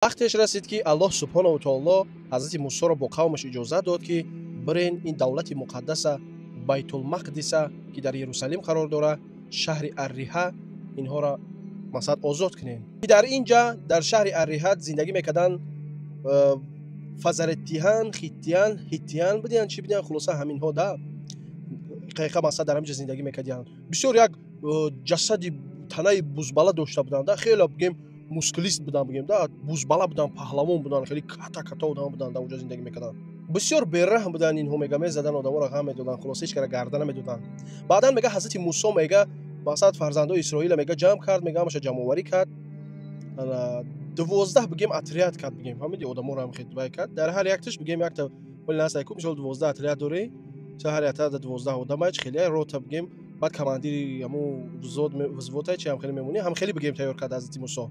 Вақтеш расид, ки Аллоҳ субҳонаву таоло ҳазрати Мусоро бо қавмаш иҷозат дод, ки бирен ин давлати муқаддаса, Байтулмақдиса, ки дар Иерусалим қарор дорад, шаҳри Арриҳа, инҳоро масалан озод кунем. Дар ин ҷа, дар шаҳри Арриҳат, зиндагӣ мекарданд фазареттиҳан, хиттиян, ҳиттиян будиян, чӣ будиян, хулоса, ҳаминҳо да қайқа масалан дар ҳамин ҷа зиндагӣ мекардиянд. Бисёр як ҷасади танаи бузбала дошта буданд, хеле бигем мускулист буданд, бигем да бузбала буданд, паҳлавон буданд, хеле ката ката одам буданд, дар онҷо зиндагӣ мекарданд. Бисёр бераҳм буданд инҳо, мега, мезадан одаморо, ғам медоданд, хулоса, ҳеч кара гарда намедоданд. Баъдан, мега, ҳазрати Мусо, мега, мақсад фарзандои Исроила, мега, ҷамъ кард, мега, ҳамаша ҷамъоварӣ кард, 12, бигем, отряд кард, бигем, фаҳмиди, одаморо ҳам вай кард, дар ҳар якташ, бигем, якта ку. Мисол, 12 отряд дорӣ, ҳар якта 12 одамач, хеле рота, бигем, баъд командири ҳамун взвод а чи ҳам хеле мемонӣ, ҳам хеле, бигем, тайёр кард ҳазрати Мусо,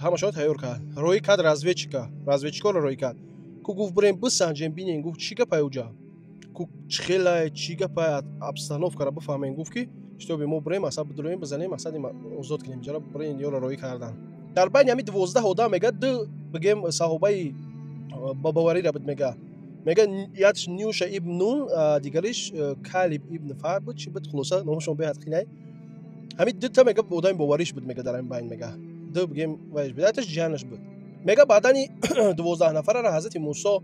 ҳамашон тайёр кард, роҳӣ кард разведчика, разведчикоро роҳӣ кард ку. Гуфт: «Бирем, бисанҷем, бинем», гуфт, «чӣ гапай уҷа ку, чӣ хелай, чӣ гапай, обстановка ра бифаҳмем», гуфт, ки шитоби мо бирем, асаб бидуроем, бизанем, асади озод кунем ҷара. Бирем, ёро роҳӣ кардан. Дар байни ҳамин 12 одам, мега, ду, бигем, саҳобаи бобоварира буд, мега, якш Нюша ибн Нун, дигариш Калиб ибн Фар буд, чӣ буд, хулоса, номашон беҳад хинай. Ҳамин дута, мега, одами бовариш буд, мега, дар ҳамин байн, мега, ду, бигем, вайш буд, якташ ҷиянаш буд. Мега, баъдани 12 нафарара ҳазрати Мусо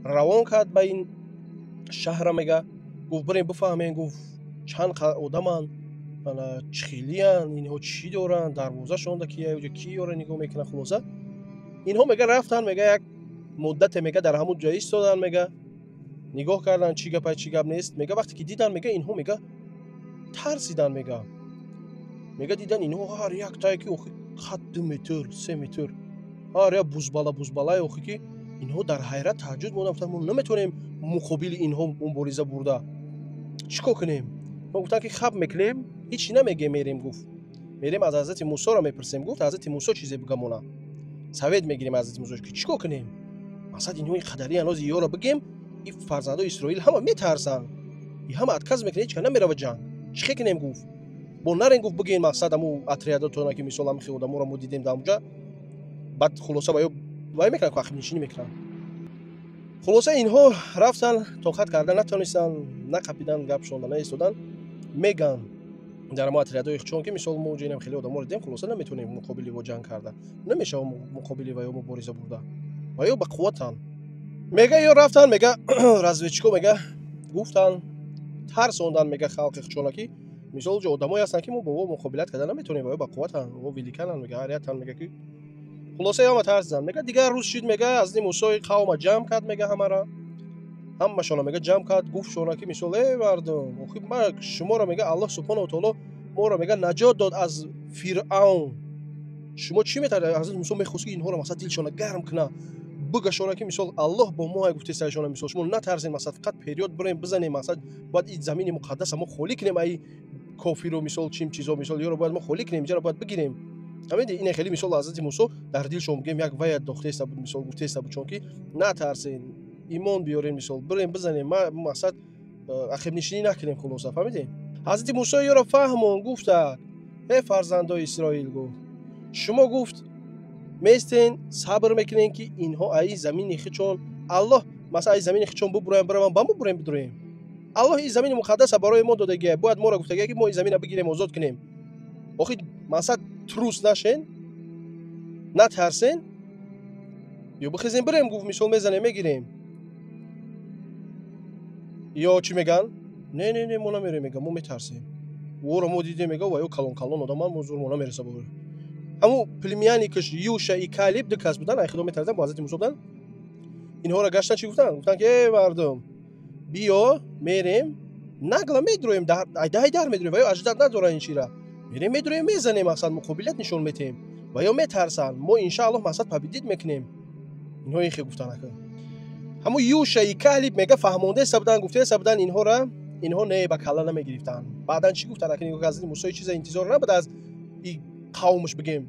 равон кард ба ин шаҳра. Мега, гуфт: «Бирем, бифаҳмем», гуфт, «чанд одаманд, чӣ хелиянд инҳо, чӣ доранд, дарвозашонда ки ки ёро нигоҳ мекунад». Хулоса, инҳо, мега, рафтанд, мега, як муддате, мега, дар ҳамун ҷо истоданд, мега, нигоҳ карданд, чӣ гапай, чӣ гап нест. Мега, вақте ки дидан, мега, инҳо, мега, тарсидан. Мега, дидан, инҳо ҳар яктае ки охи қад 2 метр, 3 метр, ҳар як бузбала бузбалае, охи ки инҳо дар ҳайрат, тааҷҷуб монданд. Гуфтанд: «Мо наметавонем муқобили инҳо мубориза бурда, чӣ кор кунем?» Мо гуфтанд, ки хаб мекунем, ҳичи намегем, мерем, гуфт, мерем, аз ҳазрати Мусоро мепурсем, гуфт, ҳазрати Мусо чизе бигамона, совет мегирем ҳазрати Мусо, ки чӣ кор кунем. Мақсад, инҳо қадари анози ёро бигем, и фарзандои Исроил ҳама метарсанд, и ҳама отказ мекунад, ҳеч намерава ҷанг, чӣ хе кунем, гуфт. Бо нарен, гуфт, бигӯен, мақсад, аму отряд отона, ки мисол ҳами хел одаморо мо дидем дар онҷа. Баъд, хулоса, ва ё вай мекунанд ку, ақибнишинӣ мекунанд. Хулоса, инҳо рафтан, тоқат карда натонистанд, нақапидан, гапшонда наистоданд. Меган дар мо отряд ои чон, ки мисол мо инам хеле одаморо дидем, хулоса, наметавонем муқобили во ҷанг карда, намешава муқобили ва ё мубориза бурда, ва ё ба қувватанд. Мега, ё рафтан, мега, разведчик о, мега, гуфтан, тарсондан, мега, халқи чона, ки мисол ҷо одамое ҳастанд, ки мо бо во муқобилат карда наметавонем, ва ё ба қувватанд, во великан анд, мега, ҳар яктан, мега, ки хулоса, ҳама тарсиданд. Мега, дигар рӯз шид, мега, ҳазрати Мусои қавма ҷамъ кард, мега, ҳамара, ҳамашона, мега, ҷамъ кард, гуфтшона, ки мисол: «Э мардум, охи ма шуморо, мега, Аллоҳ субҳонаву таоло моро, мега, наҷот дод аз Фиръавн, шумо чӣ метарсед?» Ҳазрати Мусо мехост, ки инҳоро, мақсад, дилшона гарм куна, бигашона, ки мисол Аллоҳ бо мо гуфтесашона, мисол, шумо натарсед, мақсад, фақат вперёд бирем, бизанем, мақсад, бояд ин замини муқаддаса мо холӣ кунем ай кофиру, мисол, чим чизо, мисол, ёро бояд мо холӣ кунем, инҷаро бояд бигирем. Ҳамиди ине хеле, мисол, ҳазрати Мусо дар дилшон, бигем, як вая дохтеста буд, мисол, гуфтеста буд чон, ки натарсен, имон биёрем, мисол, бирем, бизанем, мақсад, ақибнишинӣ накунем. Хулоса, фаҳмидем, ҳазрати Мусо ёро фаҳмон, гуфта: «Э фарзандои Исроил, — гуфт, — шумо, гуфт, местен, сабр мекунем, ки инҳо аи замини хичон, Аллоҳ, масалан, аи замини хичон бубуроем, биравам, ба мо бурем, бидуроем. Аллоҳ ин замини муқаддаса барои мо додагия, бояд моро гуфтагия, ки мо ин замина бигирем, озод кунем. Охи, мақсад, трус нашен, натарсен, ё бихезем, бирем, — гуфт, — мисол, мезанем, мегирем». Ё чӣ меган? «Не, не, не, мо намерем, — мега, — мо метарсем, ӯро мо дидем, — мега, — ва ё калон калон одаман, мо зур мо намереса». Бо ҳамун племянник аш Юша и Калиб, ду кас буданд, ай худо метарсидан, бо ҳазрати Мусо буданд. Инҳоро гаштан, чӣ гуфтанд? Гуфтанд, ки: «Э мардум, биё, мерем, нагло медроем, дай дар медроем, ва ё аждад надоранд ин чира, мерем, медроем, мезанем, мақсад, муқобилият нишон метиҳем, ва ё метарсанд, мо иншааллоҳ, мақсад, победить мекунем». Инҳо ин хел гуфтанд. Ака, ҳамун Юша и Калиб, мега, фаҳмондаеста буданд, гуфтаеста буданд инҳора, инҳо не, ба калла намегирифтанд. Баъдан чӣ гуфтанд? Ака, нигоҳ, ҳазрати Мусои чиза интизор набуд аз и қавмаш, бигем,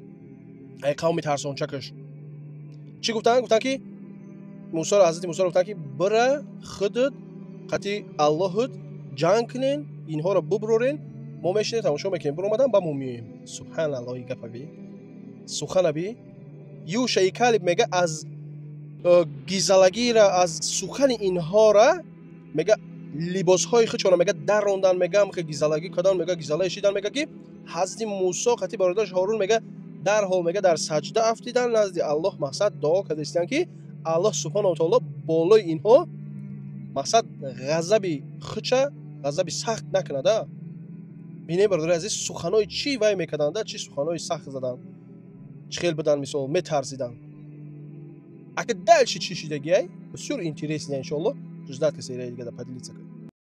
ай қавми тарсончакаш. Чӣ гуфтанд? Гуфтанд, ки Мусоро, ҳазрати Мусоро гуфтанд, ки бира, худат қати Аллоҳут ҷанг кунен, инҳоро бубурорен, мо мешинем, тамошо мекунем, биромадан ба мо меоем. Субҳаналлоҳи, гапа би, сухана би. Юша и Калиб, мега, аз гизалагира, аз сухани инҳора, мега, либосҳои худшона, мега, дарондан, мега, гизалагӣ кардан, мега, гизалаи шидан. Мега, ки ҳазрати Мусо қати бародараш Ҳорун, мега, дарҳол, мега, дар саҷда афтидан назди Аллоҳ, мақсад, дуо карда, ки Аллоҳ субҳонаву таоло болои инҳо, мақсад, ғазаби худша, ғазаби сахт накунада. Бинем, бародари азиз, суханои чӣ вай мекарданда, чӣ суханои сахт задан, чӣ хел будан, мисол, метарсидан. Ака, дальше чӣ шидагиай, бисёр интересно. Иншоалло, ждать серияи дигада, поделиться кунед.